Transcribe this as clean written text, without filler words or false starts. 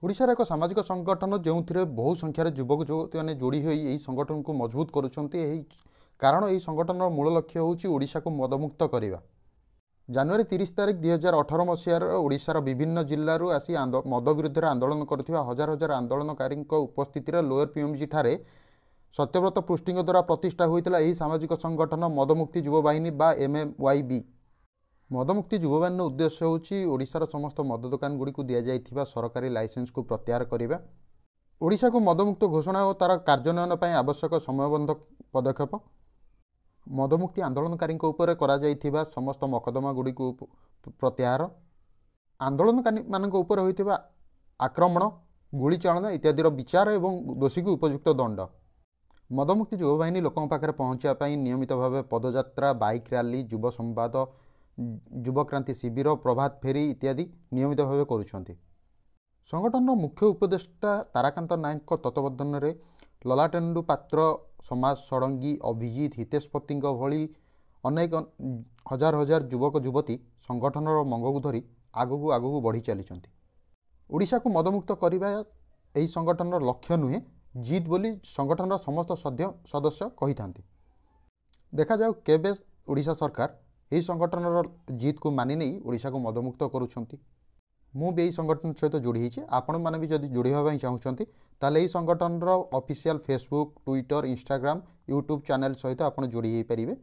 ଓଡ଼ିଶାର ଏକ ସାମାଜିକ ସଂଗଠନ, ଯେଉଁଥିରେ ବହୁ ସଂଖ୍ୟାରେ ଯୁବକ ଯୁବତୀମାନେ ଯୋଡ଼ି ହୋଇ ଏହି ସଂଗଠନକୁ ମଜବୁତ କରୁଛନ୍ତି। ଏହି କାରଣ ଏହି ସଂଗଠନର ମୂଳ ଲକ୍ଷ୍ୟ ହେଉଛି ଓଡ଼ିଶାକୁ ମଦମୁକ୍ତ କରିବା। ଜାନୁଆରୀ 30 ତାରିଖ 2018 ମସିହାର ଓଡ଼ିଶାର ବିଭିନ୍ନ ଜିଲ୍ଲାରୁ ଆସି ମଦ ବିରୁଦ୍ଧରେ ଆନ୍ଦୋଳନ କରୁଥିବା ହଜାର ହଜାର ଆନ୍ଦୋଳନକାରୀଙ୍କ ଉପସ୍ଥିତିରେ ଲୋୟର ପିଏମ୍ଜି ଠାରେ ସତ୍ୟବ୍ରତ ପୃଷ୍ଟିଙ୍କ ଦ୍ୱାରା ପ୍ରତିଷ୍ଠା ହୋଇଥିଲା ଏହି ସାମାଜିକ ସଂଗଠନ ମଦମୁକ୍ତି ଯୁବବାହିନୀ ବା ଏମ୍ ଏମ୍ ୱାଇ ବି। ମଦମୁକ୍ତି ଯୁବବାହିନୀର ଉଦ୍ଦେଶ୍ୟ ହେଉଛି ଓଡ଼ିଶାର ସମସ୍ତ ମଦ ଦୋକାନଗୁଡ଼ିକୁ ଦିଆଯାଇଥିବା ସରକାରୀ ଲାଇସେନ୍ସକୁ ପ୍ରତ୍ୟାହାର କରିବା, ଓଡ଼ିଶାକୁ ମଦମୁକ୍ତ ଘୋଷଣା ଓ ତା'ର କାର୍ଯ୍ୟାନ୍ୱୟନ ପାଇଁ ଆବଶ୍ୟକ ସମୟବଦ୍ଧ ପଦକ୍ଷେପ, ମଦମୁକ୍ତି ଆନ୍ଦୋଳନକାରୀଙ୍କ ଉପରେ କରାଯାଇଥିବା ସମସ୍ତ ମକଦ୍ଦମାଗୁଡ଼ିକୁ ପ୍ରତ୍ୟାହାର, ଆନ୍ଦୋଳନକାରୀମାନଙ୍କ ଉପରେ ହୋଇଥିବା ଆକ୍ରମଣ, ଗୁଳିଚାଳନା ଇତ୍ୟାଦିର ବିଚାର ଏବଂ ଦୋଷୀକୁ ଉପଯୁକ୍ତ ଦଣ୍ଡ। ମଦମୁକ୍ତି ଯୁବବାହିନୀ ଲୋକଙ୍କ ପାଖରେ ପହଞ୍ଚିବା ପାଇଁ ନିୟମିତ ଭାବେ ପଦଯାତ୍ରା, ବାଇକ୍ ରାଲି, ଯୁବ ସମ୍ବାଦ, ଯୁବକ୍ରାନ୍ତି ଶିବିର, ପ୍ରଭାତ ଫେରି ଇତ୍ୟାଦି ନିୟମିତ ଭାବେ କରୁଛନ୍ତି। ସଂଗଠନର ମୁଖ୍ୟ ଉପଦେଷ୍ଟା ତାରାକାନ୍ତ ନାୟକଙ୍କ ତତ୍ତ୍ୱାବଧାନରେ ଲଲାଟେନ୍ଦୁ ପାତ୍ର, ସମାଜ ଷଡ଼ଙ୍ଗୀ, ଅଭିଜିତ, ହିତେଶ ପତିଙ୍କ ଭଳି ଅନେକ ହଜାର ହଜାର ଯୁବକ ଯୁବତୀ ସଂଗଠନର ମଙ୍ଗକୁ ଧରି ଆଗକୁ ଆଗକୁ ବଢ଼ି ଚାଲିଛନ୍ତି। ଓଡ଼ିଶାକୁ ମଦମୁକ୍ତ କରିବା ଏହି ସଂଗଠନର ଲକ୍ଷ୍ୟ ନୁହେଁ, ଜିଦ୍ ବୋଲି ସଂଗଠନର ସମସ୍ତ ସଦସ୍ୟ କହିଥାନ୍ତି। ଦେଖାଯାଉ କେବେ ଓଡ଼ିଶା ସରକାର ଏହି ସଂଗଠନର ଜିଦ୍କୁ ମାନି ନେଇ ଓଡ଼ିଶାକୁ ମଦମୁକ୍ତ କରୁଛନ୍ତି। ମୁଁ ବି ଏହି ସଂଗଠନ ସହିତ ଯୋଡ଼ି ହେଇଛି। ଆପଣମାନେ ବି ଯଦି ଯୋଡ଼ି ହେବା ପାଇଁ ଚାହୁଁଛନ୍ତି, ତାହେଲେ ଏହି ସଂଗଠନର official Facebook, Twitter, Instagram, YouTube channel ସହିତ ଆପଣ ଯୋଡ଼ି ହେଇପାରିବେ।